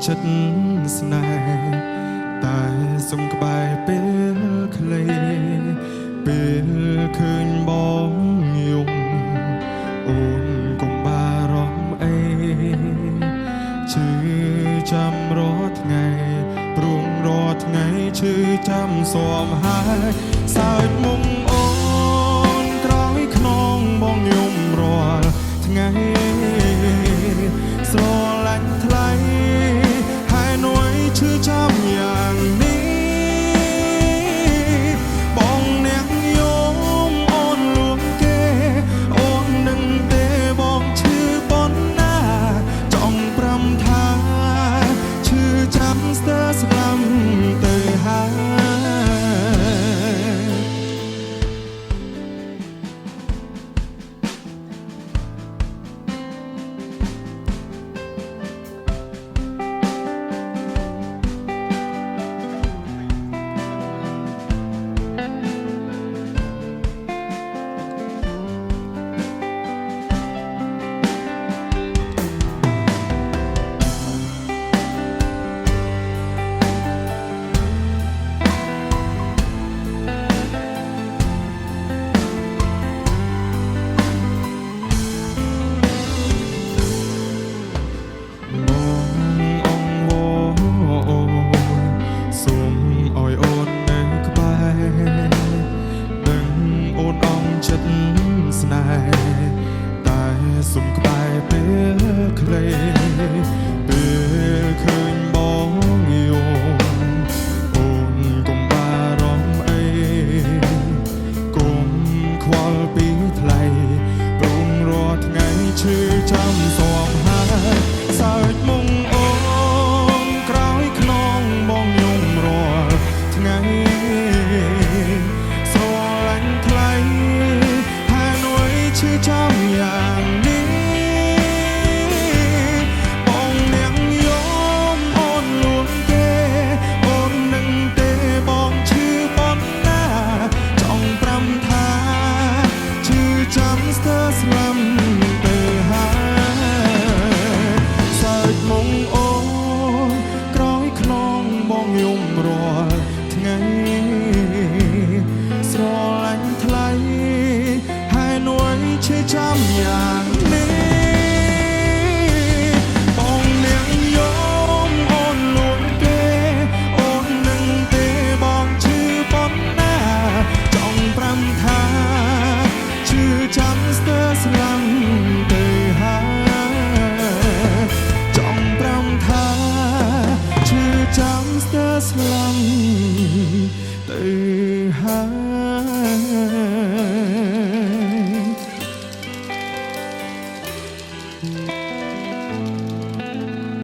ចិត្តស្នេហ៍តែសុំក្បែរពេលខ្លីពេលឃើញបងយំអូនកុំបារម្ភអីឈឺចាំរាល់ថ្ងៃព្រោះរាល់ថ្ងៃឈឺចាំស៊ាំហើយសើចមុំអូនក្រោយខ្នងបងយំរាល់ថ្ងៃស្រឡាញ់ថ្លៃហើយនួយឈឺចាំយ៉ាងនេះបងអ្នកយំអូនលួងគេអូននឹងទេបងឈឺប៉ុណ្ណាចង់ប្រាំថាឈឺចាំស្ទើរស្លាប់ទៅហើយ បងអង្វរអូនសូមឲ្យអូននៅក្បែរដឹងអូនអងចិត្តស្នេហ៍តែសូមក្បែរពេលខ្លីពេលឃើញបងយំអូនកុំបារម្ភអីកុំខ្វល់ពីថ្លៃព្រោះរាល់ថ្ងៃឈឺចាំស៊ាំហើយសើចមុំអូនក្រោយខ្នងបងយំរាល់ថ្ងៃស្រឡាញ់ថ្លៃហើយនួយឈឺចាំយ៉ាងនេះបងអ្នកយំអូនលួងគេអូននឹងទេបងឈឺប៉ុណ្ណាចង់ប្រាំថាឈឺចាំស្ទើរស្លាប់ទៅហើយសើចមុំអូនក្រោយខ្នងបងយំរាល់ថ្ងៃស្រឡាញ់ថ្លៃហើយនួយឈឺចាំយ៉ាងនេះបងអ្នកយំអូនលួងគេអូននឹងទេបងឈឺប៉ុណ្ណាចង់ប្រាំថាឈឺចាំស្ទើរស្លាប់ទៅហើយចង់ប្រាំថាឈឺចាំស្ទើរស្លាប់ទៅ